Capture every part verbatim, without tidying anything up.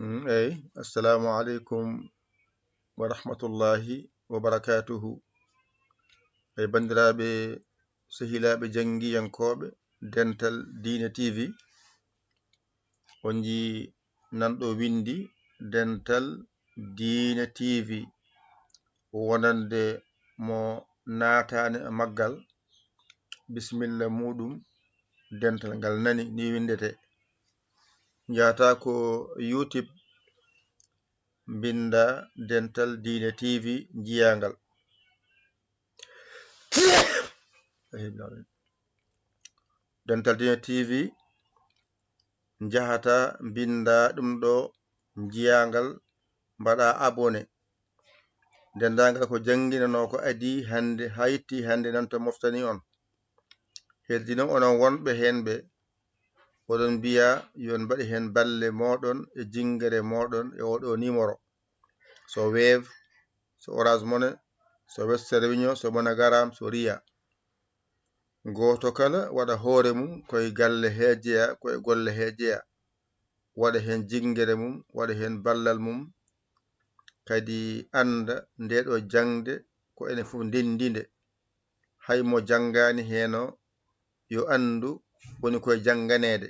Mm, eyi, assalamu aleykum wa rahmatullahi wa barakatuhu. Eyi, banndiraaɓe, sehilaaɓe janngiyankooɓe Dental Diine T V, on njii nan ɗo winndi Dental Diine T V, wonande mo naataani e maggal, bisimilla muuɗum, dental ngal nani, ni winndetee. Njahata ko YouTube, mbinnda Dental Diine T V, njiyaa ngal. Dental Diine T V, njahata, mbinnda ɗum ɗo, njiyaa ngal, mbaɗa abonné. Denndaangal ko jannginanoo ko adii hannde, haa yetti hannde nan to moftani on. Heddi noon onon wonɓe heen ɓe, oɗon mbiya yo on mbaɗi heen balle mooɗon e jinngere mooɗon e oɗo nimoro. So Wave, so Orange Money, so Western Union, so MoneyGram, so Ria. Gooto kala waɗa hoore mum koye galle hee jeya, koye golle hee jeya. Waɗa heen jinngere mum, waɗa heen ballal mum. Kadi annda nde ɗo jaŋde ko enen fof ndenndi nde. Hay mo janngaani heen o, yo anndu woni koye jannganeede,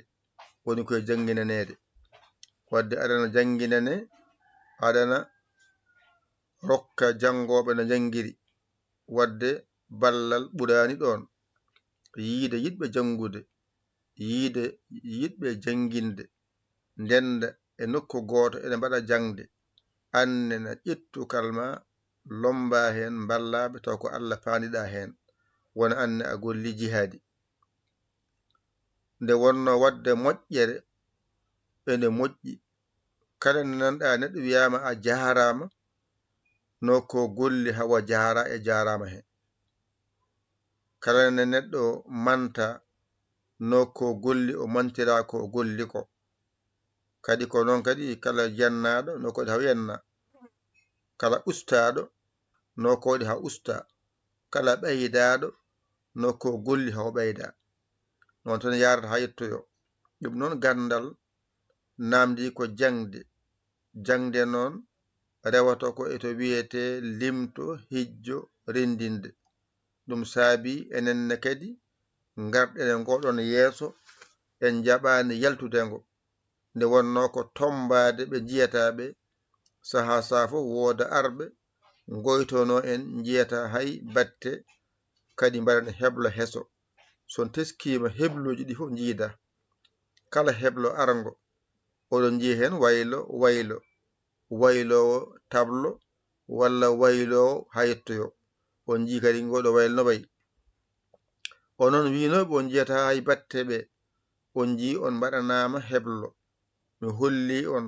woni koye jannginaneede. Wadde aɗana jannginane, aɗana rokka janngooɓe no njanngiri. Wadde ballal ɓuraani ɗoon. Yiide yiɗɓe janngude, yiide yiɗɓe jannginde, ndennda e nokku gooto, ene mbaɗa jaŋde, annene, ƴettu kalma, lommba heen, mballaaɓe, taw ko Alla paandiɗaa heen, wona anne a golli jihaadi. Nde wonnoo waɗde moƴƴere, ene moƴƴi. Kala nde nanɗaa neɗɗo wiyaama a jaaraama, no ko golli hawa jaara e jaaraama heen. Kala nde neɗɗo manta, no ko golli o mantira ko o golli ko. Kadi ko noon kadi kala jennaaɗo, no ko waɗi haw yenna. Kala ustaaɗo, no ko waɗi haw usta. Kala ɓeydaaɗo, no ko golli haw ɓeyda. Noon tan yaarata haa yettoyo. Ɗum noon ganndal naamndi ko jaŋde. Jaŋde noon rewata ko e to wiyetee limto, hijjo, renndinde. Ɗum saabii enen ne kadi ngarɗen e ngooɗoon yeeso, en njaɓaani yaltude ngo. Nde wonnoo ko tommbaade ɓe njiyataa ɓe, sahaa sahaa fof wooda arɓe ngoytonoo en, njiyataa hay batte, kadi mbaɗen heblo heso. So on teskiima hebluuji ɗi fof njiida. Kala heblo arngo, oɗon njiya heen waylo, waylo, wayloowo tablo walla wayloowo haa yettoyo. On njii kadi ngooɗo waylo no wayi. Onon wiinooɓe on njiyataa hay batte ɓe. On njii on mbaɗanaama heblo. Mi holli on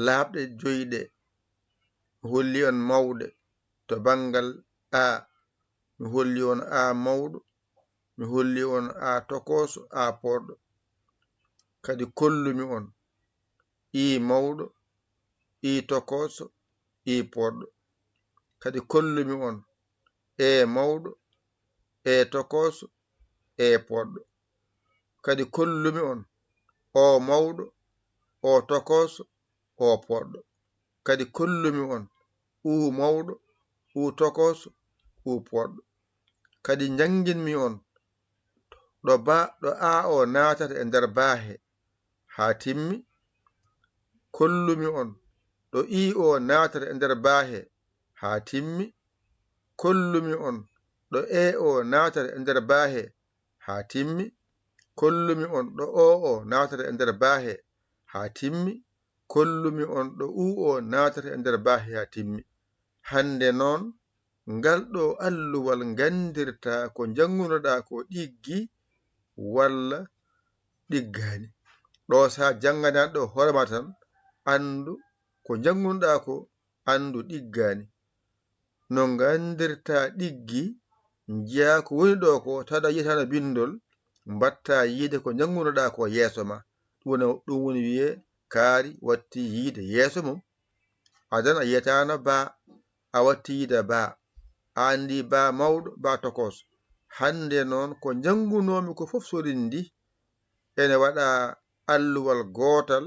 laaɓɗe joyi ɗe. Mi holli on mawɗe to banngal A. Mi holli on A mawɗo. Mi holli on A tokooso, A poɗɗo. Kadi kollumi on I mawɗo, I tokooso, I poɗɗo. Kadi kollumi on E mawɗo, E tokooso, E poɗɗo. Kadi kollumi on O mawɗo, O tokooso, O poɗɗo. Kadi kollumi on U mawɗo, U tokooso, U poɗɗo. Kadi njannginmi on ɗo ba, ɗo A o naatata e nder baa he haa timmi. Kollumi on ɗo I o naatata e nder baa he haa timmi. Kollumi on ɗo E o naatata e nder baa he haa timmi. Kollumi on ɗo O o naatata e nder baa he haa timmi. Kollumi on ɗo U o naatata e nder baa he haa timmi. Hannde noon, ngal ɗo alluwal nganndirta ko njanngunoɗaa ko ɗiggi walla ɗiggaani. Ɗo so a jannganaa ɗo hoore ma tan, anndu ko njanngunoɗaa ko, anndu ɗiggaani. No nganndirta ɗiggi, njiyaa ko woni ɗo ko, tawa a yiyataano binndol, mbaɗta yiide ko njanngunoɗaa ko yeeso ma. Ɗum woni, ɗum woni wiyee kaari watti yiide yeeso mum. Adan a yiyataano baa, a watti yiide baa. A anndi baa mawɗo, baa tokos. Hannde noon ko njanngunoomi ko fof so rinndi, ene waɗa alluwal gootal,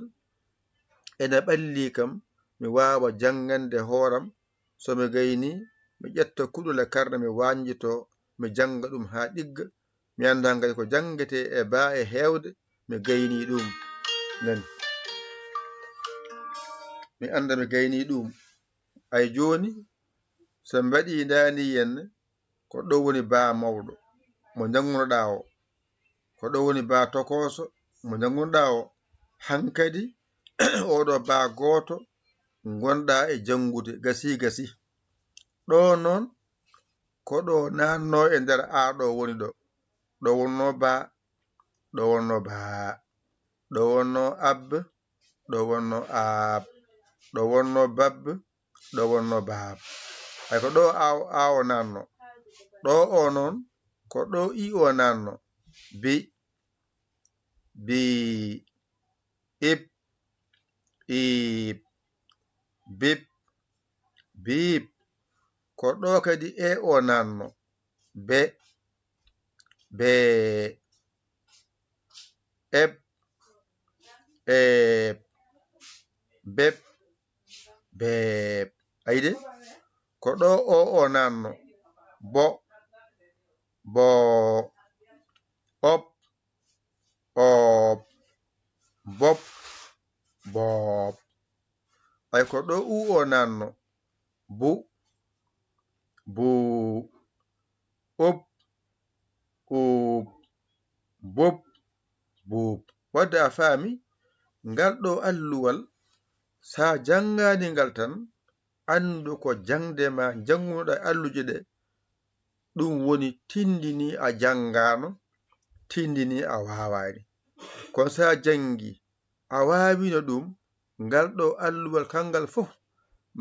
ena ɓallii kam mi waawa janngande hooram. So mi gaynii, mi ƴetta kuɗol e karne, mi wañjitoo, mi jannga ɗum haa ɗigga. Mi annda kadi ko janngetee e baa e heewde, mi gaynii ɗum. Nani? Mi annda mi gaynii ɗum. Ay jooni, so mi waɗii ndaani yen, ko ɗo woni baa mawɗo mo njanngunoɗaa o, ko ɗo woni baa tokooso mo njanngunoɗaa o. Hankadi, oɗo baa gooto ngonɗaa e janngude, gasii, gasii. Ɗo noon, ko ɗo naatnoo e nder aa ɗo woni ɗo. Ɗo wonnoo baa, ɗo wonnoo baa, ɗo wonnoo ab, ɗo wonnoo aab, ɗo wonnoo bab, ɗo wonnoo baab. Hay ko ɗo aa o, aa o naatnoo. Ɗo o noon, ko ɗo i o naatnoo. Bi, bi, ib, iib, bib, biib. Ko ɗo kadi e o naatnoo. Be, bee, eb, eeb, beb, beeb. Ayi de? Ko ɗo o o naatnoo. Bo, boo, op, oob, bob, boob. Ay ko ɗo u o naatnoo. Bu, buu, ub, uub, bub, buub. Wadde a faami, ngal ɗo alluwal, so a janngaani ngal tan, anndu ko jaŋde ma njanngunoɗaa e alluuje ɗe, ɗum woni tindini a janngaano, tindini a waawaani. Kono so a janngi, a waawiino ɗum, ngal ɗo alluwal kanngal fof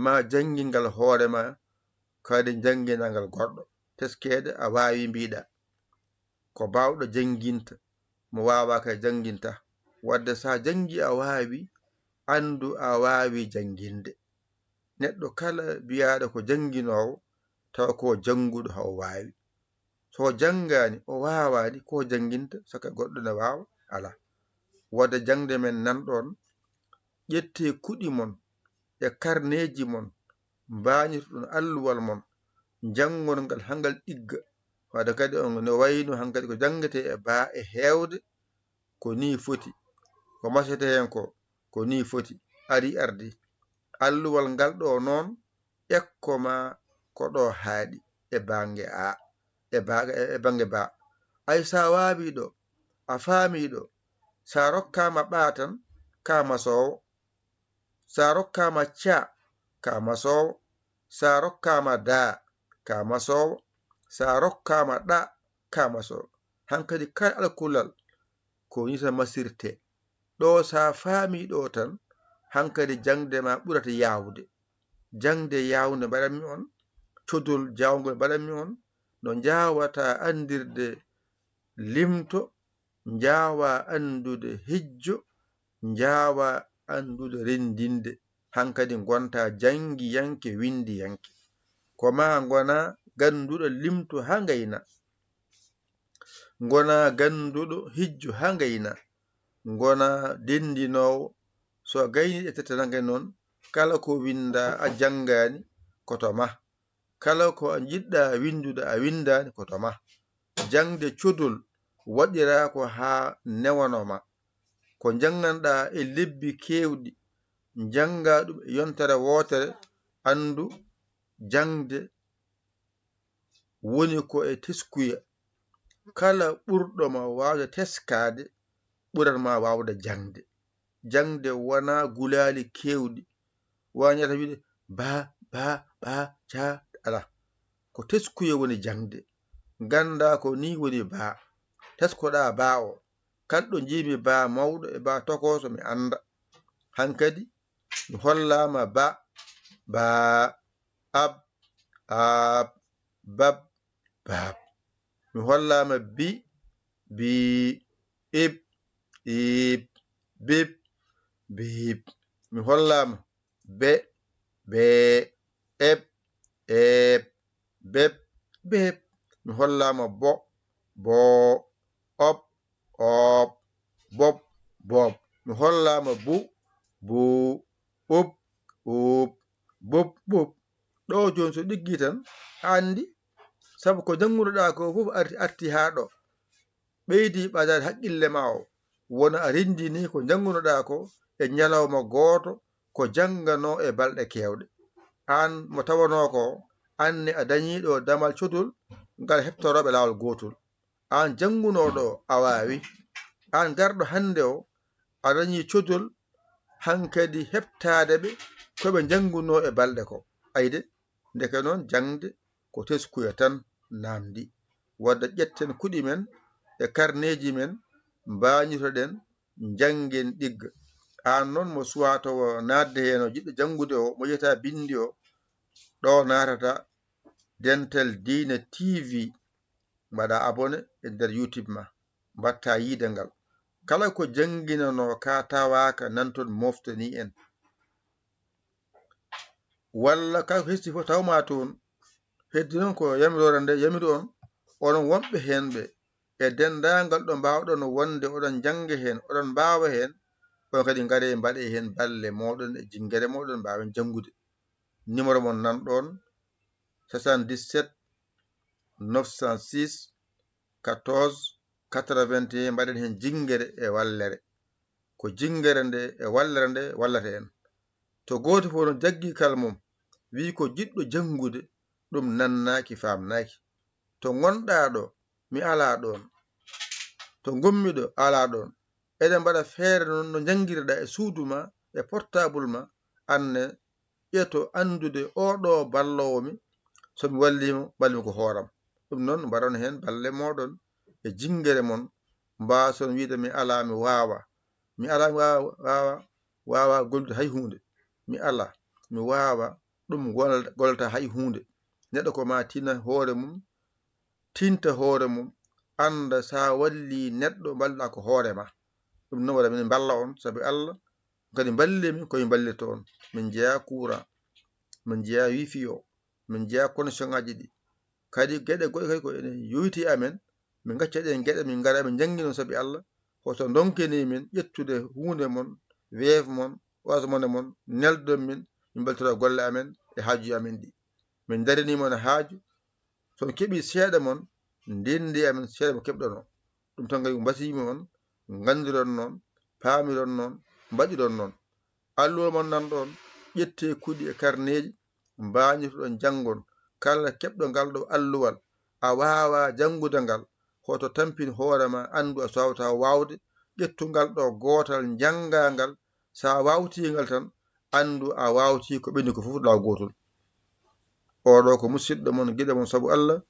ma janngin ngal hoore ma, kadi njannginaa ngal goɗɗo. Teskeede a waawi mbiɗa ko baawɗo jannginta, mo waawaaka jannginta. Wadde so a janngi a waawi, anndu a waawi jannginde. Neɗɗo kala biyaaɗo ko jannginoowo, tawa ko jannguɗo haa o waawi. So o janngaani, o waawaani, ko jannginta, saka goɗɗo ne waawa? Alaa. Wadde jaŋde men nan ɗoon, ƴettee kuɗi mon e karneeji mon, mbaañitoɗon alluwal mon, njanngon ngal haa ngal ɗigga. Wadde kadi on no wayno hankadi ko janngetee e baa e heewde, ko nii foti, ko masetee heen ko, ko nii foti, arii ardii. Alluwal ngal ɗo noon, ekko ma ko ɗo haaɗi e bannge a, e ba-, e bannge ba. Ay so a waawii ɗo, a faamii ɗo, so a rokkaama ɓa tan, ka masoowo. So a rokkaama ca, ka masoowo. So a rokkaama da, ka masoowo. So a rokkaama ɗa, ka masoowo. Hankadi kala alkulal ko nii tan masirtee. Ɗo so a faamii ɗo tan, hankadi jaŋde ma ɓurata yaawde. Jaŋde yaawnde mbaɗanmi on, codol jaawngo mbaɗanmi on, no njaawata anndirde limto, njaawa anndude hijjo, njaawa anndude renndinde. Hankadi ngonta janngiyanke, winndiyanke. Ko ma ngona gannduɗo limto haa ngayna. Ngona gannduɗo hijjo haa ngayna. Ngona denndinoowo. So a gayni e tetanange noon, kala ko winnda a janngaani, ko to ma. Kala ko a njiɗɗa winndude a winndaani, ko to ma. Jaŋde codol waɗiraa ko haa newanoo ma. Ko njannganɗaa e lebbi keewɗi, njanngaa ɗum e yontere wootere, anndu jaŋde woni ko e teskuya. Kala ɓurɗo ma waawde teskaade, ɓuran ma waawde jaŋde. Jaŋde wonaa gulaali keewɗi. Waañata wiide ba, ba, ba, ca, alaa. Ko teskuya woni jaŋde. Nganndaa ko nii woni ba. Teskoɗaa ba o. Kala ɗo njiimi ba mawɗo e ba tokooso mi annda. Hankadi mi hollaama ba, ba, ab, aab, bab, baab. Mi hollaama bi, bi, ib, iib, bib, biib. Mi hollaama be, bee, eb, eeb, beb, beeb. Mi hollaama bo, boo, ob, oob, bob, boob. Mi hollaama bu, buu, Ɓuuɓ, ɓuuɓ, ɓuuɓ, ɓuuɓ. Ɗo jooni so ɗiggi tan, a anndi, sabu ko janngunoɗaa ko fof arti, arti haa ɗo. Ɓeydi ɓadaade haqqille ma o, wona a renndini ko janngunoɗaa ko e ñalawma gooto, ko jannganoo e balɗe keewɗe. Aan mo tawanoo ko, aan ne a dañiiɗo damal codol ngal heɓtorooɓe laawol gootol. Aan janngunooɗo o, a waawi. Aan garɗo hannde o, a dañii codol hankadi heɓtaade ɓe ko ɓe njanngunoo e balɗe ko. Ayde, ndeke noon jaŋde ko teskuya tan naamndi. Wadde ƴetten kuɗi men e karneeji men, mbaañitoɗen, njanngen ɗigga. Aan noon mo suwaa tawa naatde heen o, jiɗɗo janngude o, mo yiyataa binndi o, ɗo naatata Dental Diine T V, mbaɗa abonné e nder YouTube ma, mbatta yiide ngal. Kala ko jannginanoo ka tawaaka nan toon moftani en. Walla ka hesti fof tawma toon. Heddi noon ko yamiroore nde yamiri on, onon wonɓe heen ɓe, e denndaangal ɗo mbaawɗon wonde oɗon njannga heen, oɗon mbaawa heen, on kadi ngaree mbaɗee heen balle mooɗon e jinngere mooɗon mbaawen janngude. Numéro mon nan ɗoon, soixante-dix-sept neuf cent six quatorze quatre-vingt-un, mbaɗen heen jinngere e wallere. Ko jinngere nde e wallere nde wallata en. To gooto fof no jaggi kala mum, wii ko jiɗɗo janngude, ɗum nannaaki, faamnaaki. To ngonɗaa ɗo, mi alaa ɗoon. To ngonmi ɗo, alaa ɗoon. Eɗen mbaɗa feere noon no njanngirɗaa e suudu ma, e portable ma, aan ne ƴeeto anndude oo ɗo balloowo mi, so mi wallii mo, balmi ko hooram. Ɗum noon, mbaɗon heen balle mooɗon e jinngere mon, mbaason wiide mi alaa, mi waawa. Mi alaa, mi waawa, waawa, waawa gollude hay huunde. Mi alaa, mi waawa, ɗum gol-, gollata hay huunde. Neɗɗo ko ma tina hoore mum, tinta hoore mum, annda sa walli neɗɗo, mballa ko hoore ma. Ɗum noon waɗa min mballa on, sabu Allah, kadi mballe min ko min mballirta on. Min njeya courant, min njeya wifi o, min njeya connexion ngaji ɗi. Kadi geɗe goɗɗe kadi ko ene yowitii amen, min ngacca ɗeen geɗe, min ngara, min njanngi noon sabi Allah, hoto ndonkeni min ƴettude huunde mon, weef mon, orange money mon, neldon min, min mbeltora golle amen e haajuuji amen ɗi. Min ndarini mon e haaju, so on keɓii seeɗa mon, ndenndi amen seeɗa mo keɓɗon o. Ɗum tan kadi ko mbasiymi mon, nganndiron noon, paamiron noon, mbaɗiron noon. Alluwal mon nan ɗoon, ƴettee kuɗi e karneeji, mbaañitoɗon janngon. Kala keɓɗo ngal ɗo alluwal, a waawaa janngude ngal, hoto tampin hoore ma, anndu a soowataa waawde, ƴettu ngal ɗo gootal, njanngaa ngal. So a waawtii ngal tan, anndu a waawtii ko ɓenni ko fof laawol gootol. Oo ɗo ko musidɗo mon, giɗo mon sabu Allah,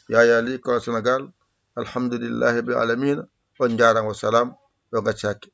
Yaya Ly, Kola Senegal. Alhamdulillahi rabbil alamina. On njaaraama, wa salaam, on ngaccaaki.